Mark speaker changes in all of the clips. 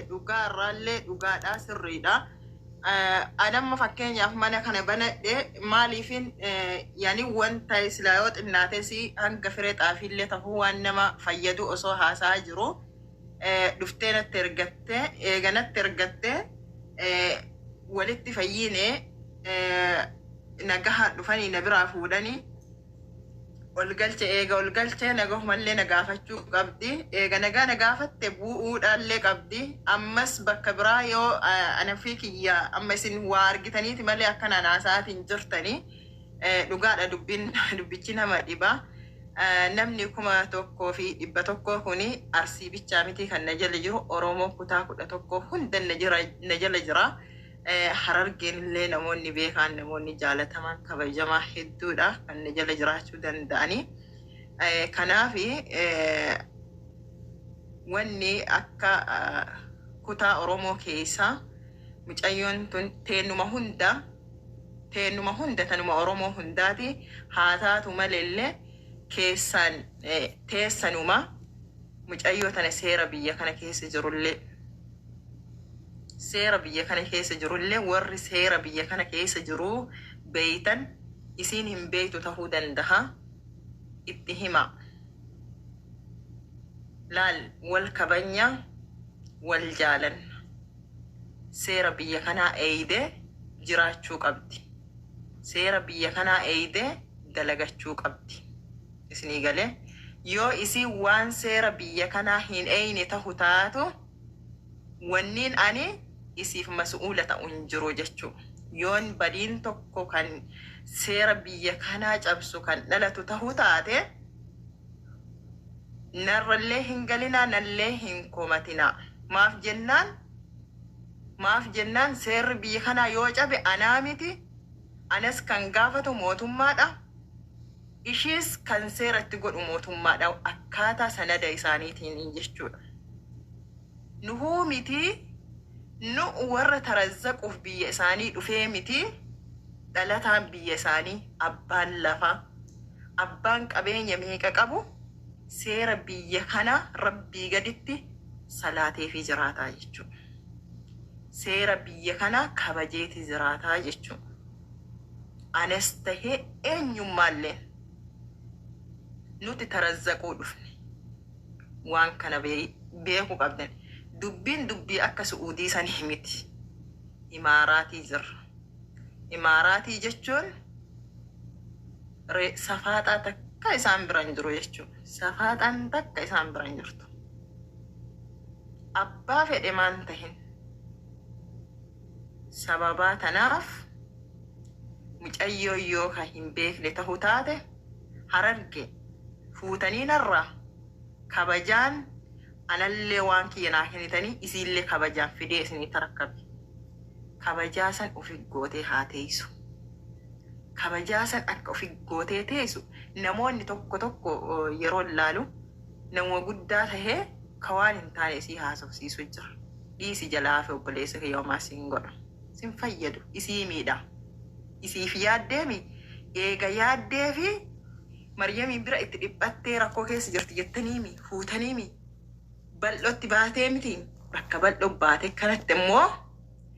Speaker 1: Dhugaa irraallee dhugaadha, sirriidha. Ani amma fakkeenyaaf mana kana banadhe maaliifin, yani wanta silaa yoo xinnaates hanga firee xaafiillee tahuu waan nama fayyadu osoo haasa'aa jiru dhuftee natti ergatte. Eega natti ergatte walitti fayyine, nagahaan dhufanii na biraa fuudhanii ol galche. Eega ol galche nagahumallee na gaafachuu qabdi. Eega nagaa na gaafatte bu'uudhaallee qabdi. Ammas bakka biraa yoo ana fi kiyya amma isin waa argitaniiti malee akkanaan haasa'aatiin jirtanii. Dhugaadha, dubbiin dubbichi nama dhiba. Namni 1100 kuni Arsii bichaa miti kan na jala jiru. Oromoo kutaa 11 hunda na jala jira. Harargeen illee namoonni beekaan, namoonni jaalataman, kabajamaa hedduudha kan na jala jiraachuu danda'anii. Kanaaf wanni akka kutaa Oromoo keessaa mucayyoon tun teenuma hunda, teenuma hunda, tanuma Oromoo hundaati haa taatu maleellee keessaan teessanuma mucayyoo tana seera biyya kana keessa jirullee, seera biyya kana keessa jirullee, warri seera biyya kana keessa jiruu beeytan, isiin hin beeytu tahuu dandaha, itti hima. Laal, wal kabanya, wal jaalanna. Seera biyya kanaa eeyde jiraachuu qabdi, seera biyya kanaa eeyde dalagachuu qabdi. Isinii galee? Yoo isiin waan seera biyya kanaa hin eeyne tahu taatu, wanniin ani isiif mas'uula ta'u hin jiru jechuu. Yoon badiin tokko kan seera biyya kanaa cabsu kan dhalatu tahuu taate, narrallee hin galinaa, nallee hin komatinaa. Maaf jennaan, seerri biyya kanaa yoo cabe anaa miti, anas kan gaafatu mootummaadha. Ishiis kan seera itti godhu mootummaadha, akkaataa sanada isaaniitiin jechuudha. Nuhuu miti, nu warra tarazzaquuf biyya isaanii dhufee miti. Dhalataan biyya isaanii, abbaan lafaa, abbaan qabeenya meeqa qabu seera biyya kanaa Rabbii gaditti salaateefii jiraataa jechuudha. Seera biyya kanaa kabajeeti jiraataa jechuudha. Anas tahee eenyummaalleen nuti tarazzaquu dhufne, waan kana beekuu qabdan. Dubbiin dubbii akka Su'uudii sanii miti. Imaaraatii jirra. Imaaraatii jechuun safaaxaa takka isaan bira hin jiru jechuudha. Safaaxaan takka isaan bira hin jirtu. Abbaa fedhe maan tahin. Sababaa tanaaf mucayyoo yoo ka hin beekne ta'uu taate, Hararge fuutanii narraa kabajaan anallee waan kiyya naa kennitanii, isiillee kabajaan fidee isinii tarakkabe. Kabajaa san ufi gootee haa teessu. Kabajaa san akka ufi gootee teessu namoonni tokko tokko yeroo ilaalu nama guddaa tahee ka waan hin taane isii haasofsiisu jira. Dhiisi, jalaa hafe, obboleessa kiyya, homaa siin godha. Sin fayyadu, isii miidha. Isiif yaaddeemi, eega yaaddee fi Maryamiin bira itti dhiphattee rakkoo keessa jirti jettaniimi fuutaniimi bal'ootti baatee miti. Bakka bal'oo baate kanatti immoo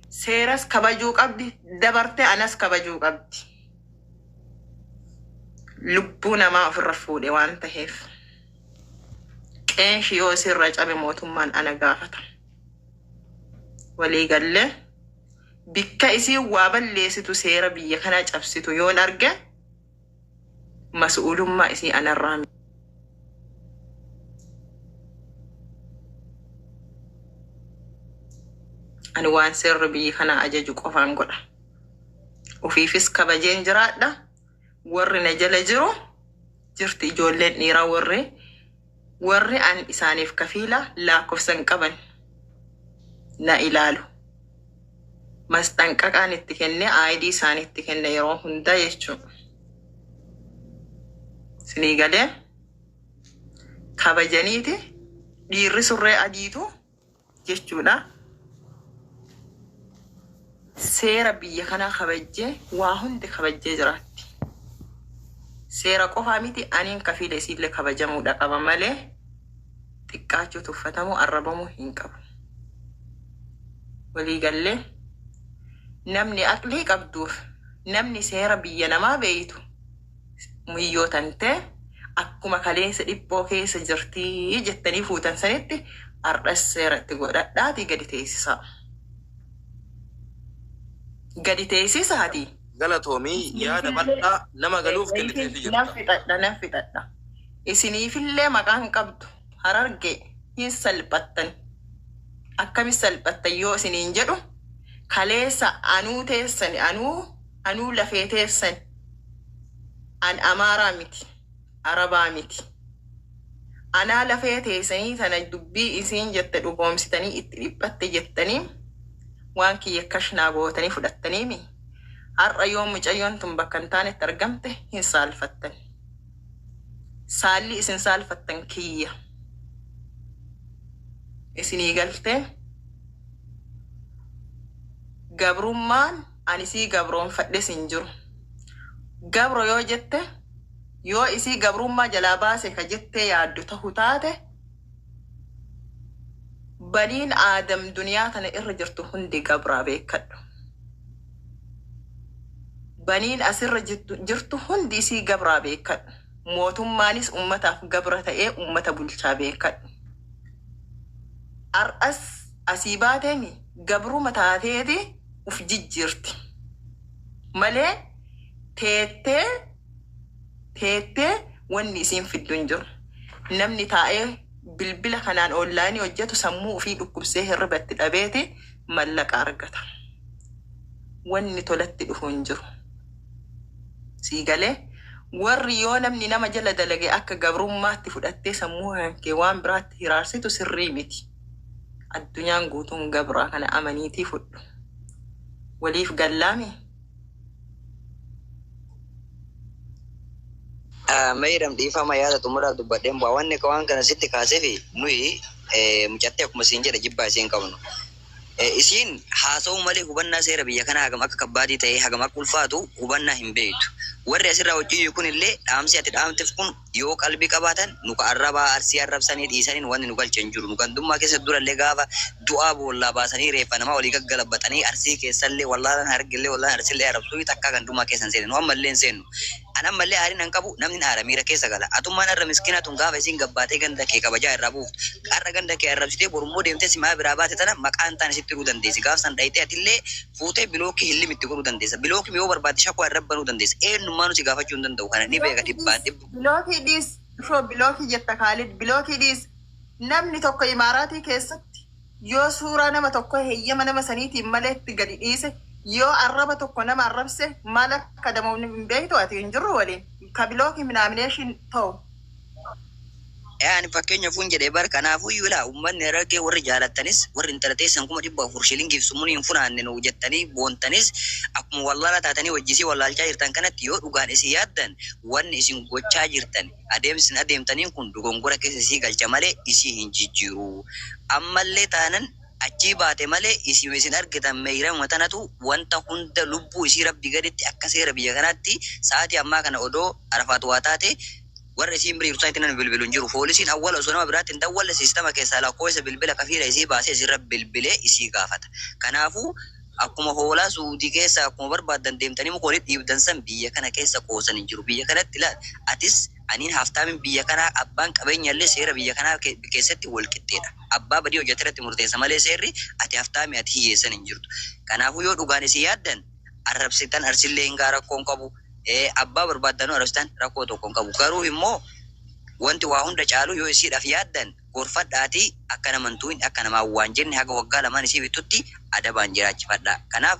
Speaker 1: seeras kabajuu qabdi, dabartee anas kabajuu qabdi. Lubbuu namaa ofirra fuudhe waan taheef. Qeenshi yoo isirra cabe mootummaan ana gaafata. Walii gallee, bikka isiin waa balleessitu, seera biyya kanaa cabsitu yoon arge, mas'uulummaa isii anarraa ani waan seerri biyya kanaa ajaju qofaan godha. Ofiifis kabajeen jiraadha. Warri na jala jiru jirti, ijoolleen dhiiraa warri an isaaniif kafiila lakkoofsa hin qaban na ilaalu. Masxanqaqaan itti kennee ID isaanii itti kenne yeroo hundaa jechuudha. Isinii galee? Kabajaniiti dhiirri surree adiitu jechuudha. Seera biyya kanaa kabajjee, waa hundi kabajjee jiraatti. Seera qofaa miti, aniin kafiila isiillee kabajamuudha qaba malee xiqqaachuu, tuffatamuu, arrabamuu hin qabu. Walii gallee namni aqlii qabduuf namni seera biyya namaa beeytu muyyoo tantee akkuma kaleessa dhiphoo keessa jirtii jettanii fuutan sanitti har'as seera itti godhadhaatii gadi teessisaa. Gadi teessisaatii.
Speaker 2: Galatoomii yaada bal'aa nama galuuf kenniteefii
Speaker 1: Nan
Speaker 2: jirta.
Speaker 1: fixadha, nan fixadha. Isiniifillee maqaan qabdu Harargee hin salphattan. Akkami salphattan yoo isiniin jedhu, kaleessa anuu teessani, anuu lafee teessani. An Amaaraa miti, Arabaa miti. Anaa lafee teessanii tana dubbii isiin jette dhugoomsitanii itti dhiphatte jettanii waan kiyya kashnaa gootanii fudhattaniimi. Har'a yoo mucayyoon tun bakka hin taanetti argamte hin saalfattan. Saalli isin saalfattan kiyya. Isinii galtee gabrummaan ani sii gabroonfadhes hin jiru. Gabro yoo jette, yoo isii gabrummaa jalaa baase ka jettee yaaddu tahu taate, baniin aadam duniyaa tana irra jirtu hundi gabraa beekadhu. Baniin asirra jirtu hundi isii gabraa beekadhu. Mootummaanis ummataaf gabra ta'ee ummata bulchaa beekadhu. Har'as asii baateemi gabruma taateeti uf jijjiirti. Malee teettee teettee wanni isiin fiddu hin jiru. Namni taa'ee bilbila kanaan onlaayinii hojjetu sammuu ofii dhukkubsee hirriba itti dhabeeti mallaqa argata. Wanni tolatti dhufu hin jiru. Sii galee warri yoo namni nama jala dalage akka gabrummaatti fudhattee sammuu kee waan biraatti hiraarsitu sirrii miti. Addunyaan guutuun gabraa kana amaniitii fudhu. Waliif gallaami.
Speaker 3: Mayram, dhiifama, yaada xumuraaf dubbadheen bu'aa. Wanni waan kana sitti kaaseef, nuyi mucattee akkuma siin jedhe jibbaa isiin qabnu. Isiin haasa'uu malee hubannaa seera biyya kanaa hagam akka kabbaadii ta'ee, hagam akka ulfaatu hubannaa hin beektu. Warri asirraa hojii kun illee dhaamsi ati dhaamteef kun yoo qalbii qabaatan, nu ka arrabaa Arsii arrabsanii dhiisaniin wanni nu galcha hin jiru. Nu gandummaa keessa durallee gaafa du'aa boollaa baasanii reeffa namaa walii gaggalabbatanii Arsii keessallee wallaalaan Hargillee wallaalaan Arsillee arrabsuu takkaa gandummaa keessa hin seenne. Nu ammallee hin seennu. An ammallee aariin an qabu, namni aara miira keessa gala. Atummaan har'a miskiina tun gaafa isiin gabbaatee ganda kee kabajaa irraa buuftu. Har'a ganda kee arrabsitee borummoo deemtee simaa biraa baate tana maqaan taane sitti hiruu dandeessi. Gaaf san dhayitee atillee fuutee bilookii hin limitti godhuu dandeessa. Bilookii yoo barbaadde shakoo irra banuu dandeessa. Eenyummaa si gaafachuu hin danda'u. Kana ni beeka dhibbaan dhibbu.
Speaker 1: Bilookii dhiis, dhufoo bilookii jetta Kaalid, bilookii dhiis. Namni tokko Imaaraatii keessatti yoo suuraa nama tokko heeyyama nama saniitiin malee itti gadi dhiise, yoo arraba tokko nama arrabse, maal akka damoofni hin beektu ati hin jirru waliin. Ka bilookii minaamination ta'u.
Speaker 3: Ani fakkeenya fuun jedhee bar. Kanaafuu iyyuu ilaa, uummanni Harargee warri jaalattanis, warri intala teessan 400,000 shilingiif summunii hin funaanne nu jettanii boontanis, akkuma wallaala taatanii hojisii wallaalchaa jirtan kanatti, yoo dhugaan isin yaaddan, wanni isin gochaa jirtan, adeemsi isin adeemtaniin kun dogongora keessa isii galcha malee isii hin jijjiiru. Ammallee taanan achii baate malee isin argitan meeyrama tanatu wanta hunda lubbuu isii Rabbi gaditti akka seera biyya kanaatti sa'aatii ammaa kana odoo Arafaatu waa taate warra isiin bira jirtu sanitti namni bilbilu hin jiru. Poolisiin awwala osoo nama biraatti hin dawwalle siistama keessaa lakkoofsa bilbila kafiila isii baasee isirra bilbilee isii gaafata. Kanaafuu akkuma hoolaa Suudii keessa akkuma barbaaddan deemtanii muka walitti dhiibdan san biyya kana keessa qoosan hin jiru. Biyya kanatti ilaal, atis aniin haftaamin biyya kanaa abbaan qabeenya illee seera biyya kanaa keessatti wal qixxeedha. Abbaa badii hojjete irratti murteessa malee seerri ati haftaami ati hiyyeessan hin jirtu. Kanaafuu yoo dhugaan isin yaaddan, arrabsitan Arsillee hin gaa rakkoo hin qabu. Abbaa barbaaddanuu arrabsitan rakkoo tokko hin qabu. Garuu immoo wanti waa hunda caalu, yoo isiidhaaf yaaddan, gorfadhaatii akka namantuu akka namaa waan jenne haga waggaa 2n isii bittutti adabaan jiraachifadha. Kanaaf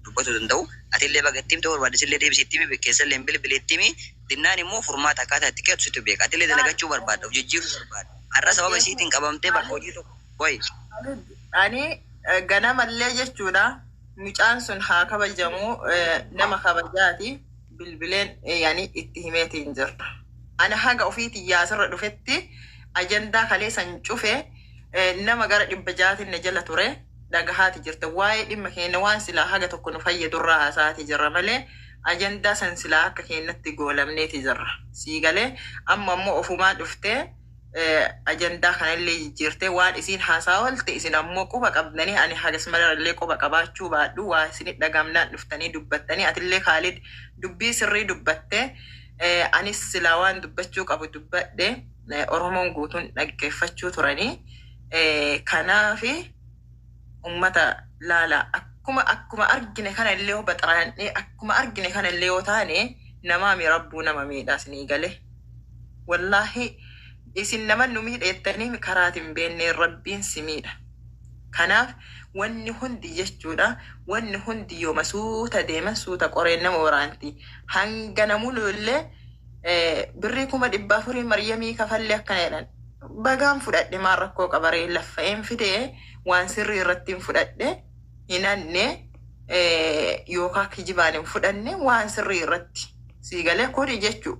Speaker 3: dubbachuu danda'u. Atillee baga itti himte, barbaadisillee deebisii itti himi, keessallee hin bilbili itti himi. Dinnaan immoo furmaata akkaataa itti kennu situ beeka. Atillee dalagachuu barbaadda, of jijjiiruu barbaadda. Har'a sababa isiitiin qabamtee bakka hojii tokko wayi.
Speaker 1: Ani ganamallee jechuudha, mucaan sun haa kabajamu, nama kabajaati, bilbileen yani itti himeetiin jira. Ani haga ofiitiin yaasirra dhufetti ajandaa kalee san cufe, nama gara 600n na jala ture dhagahaati jirta. Waa'ee dhimma keenya waan silaa haga tokko nu fayyadurraa haasaati jirra malee ajandaa san silaa akka keenyatti goolamneeti jirra. Sii galee amma immoo ofumaa dhuftee Ajandaa kanallee jijjiirtee waan isiin haasaa oolte, isin ammoo quba qabdanii, ani hagas malallee quba qabaachuu baadhu, waa isinit dhagamnaan dhuftanii dubbattanii. Atillee Kaalid dubbii sirrii dubbattee, anis silaa waan dubbachuu qabu dubbadhe, Oromoon guutuun dhaggeeffachuu turanii. Kanaafi ummata laala, akkuma argine kana illee yoo baxaraannee, akkuma argine kana illee yoo taane, namaa mi rabbuu nama miidhaas ni gale. Wallaahi isin nama nu miidheettanii karaatiin beennee rabbiin si miidha. Kanaaf wanni hundi jechuudha, wanni hundi yooma suuta deeman suuta qoreen nama waraanti. Hanga namullee birrii 400,000 Maryamii kafallee akkana jedhan. Bagaan fudhadhe, maal rakkoo qabaree? Laffa'een fidee waan sirrii irratti hin fudhadhe, hin hanne yookaan kijibaan hin fudhanne, waan sirrii irratti sii galee kuni jechuu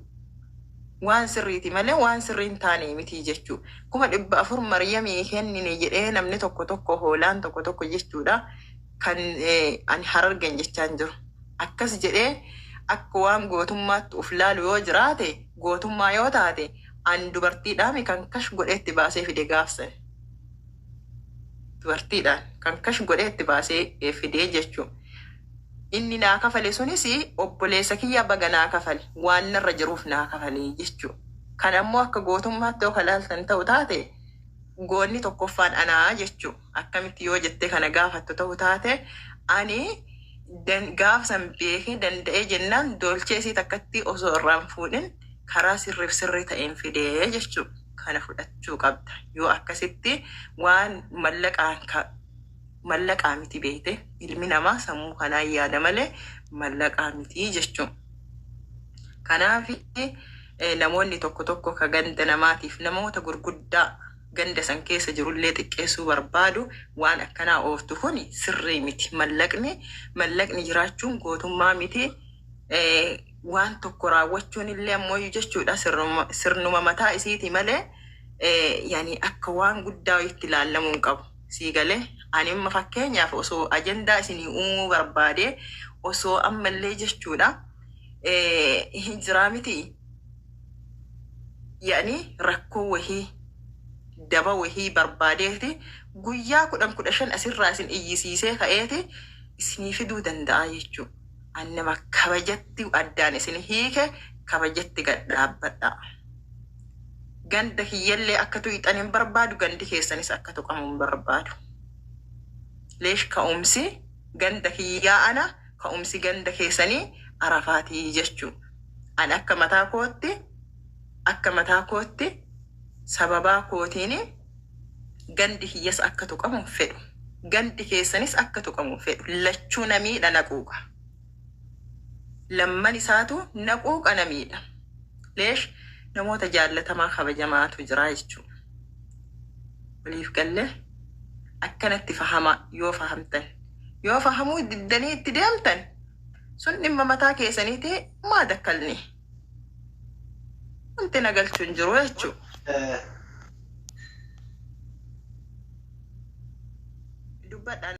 Speaker 1: waan sirriiti malee waan sirrii hin taane miti jechuu. 400,000 Maryamii kennine jedhee namni tokko tokko, hoolaan tokko tokko jechuudha, kan ani Harargen jechaan jiru. Akkas jedhee akka waan gootummaatti uf laalu yoo jiraate, gootummaa yoo taate, an dubartiidhaami kan kash godhee itti baasee fide gaafsan. Dubartiidhaan kan kash godhee itti baasee fidee jechuu. Inni naa kafale sunis obboleessa kiyya, baga naa kafale, waan narra jiruuf naa kafale jechuu. Kan ammoo akka gootummaatti yoo kalaaltan ta'u taate, goonni tokkoffaan anaa jechuu. Akkamitti yoo jettee kana gaafattu ta'u taate, ani gaafsan beekee danda'ee jennaan dolchee isii takkatti osoo irraan fuudhin karaa sirriif sirrii ta'een fidee jechuu. Kana fudhachuu qabda. Yoo akkasitti waan mallaqaan mallaqaa miti beekte, ilmi namaa sammuu kanaan yaada malee mallaqaa miti jechuun. Kanaaf namoonni tokko tokko ka ganda namaatiif namoota gurguddaa ganda san keessa jirullee xiqqeessuu barbaadu, waan akkanaa ooftu kun sirrii miti. Mallaqni jiraachuun gootummaa miti. Waan tokko raawwachuun illee ammoo jechuudha sirnuma mataa isiiti malee, yani akka waan guddaa itti ilaallamuu hin qabu. Sii galee, ani amma fakkeenyaaf osoo ajandaa isinii uumuu barbaade, osoo ammallee jechuudha hin jiraa miti, yani rakkoo wahii daba wahii barbaadeeti guyyaa 10 15 asirraa isin iyyisiisee ka'eeti isinii fiduu danda'a jechuudha. Ani nama kabajatti addaan isin hiike, kabajatti gad dhaabbadha. Ganda kiyyallee akka tuqxan hin barbaadu, gandi keessanis akka tuqamu hin barbaadu. Leesh ka'umsi ganda kiyyaa ana, ka'umsi ganda keessanii Arafaatii jechuudha. Ani akka mataa kootti sababaa kootiin gandi kiyyas akka tuqamu hin fedhu. Gandi keessanis akka tuqamu hin fedhu. Lachuu na miidha, na quuqa. Lamman isaatu na quuqa, na miidha. Leesh namoota jaallatamaa kabajamaatu jira jechuudha. Waliif gallee akkanatti fahamaa yoo fahamtan. Yoo fahamuu diddanii itti deemtan, sun dhimma mataa keessaniiti, maa dakkalni. Wanti na galchu hin jiru jechuudha. Dubbadhaa.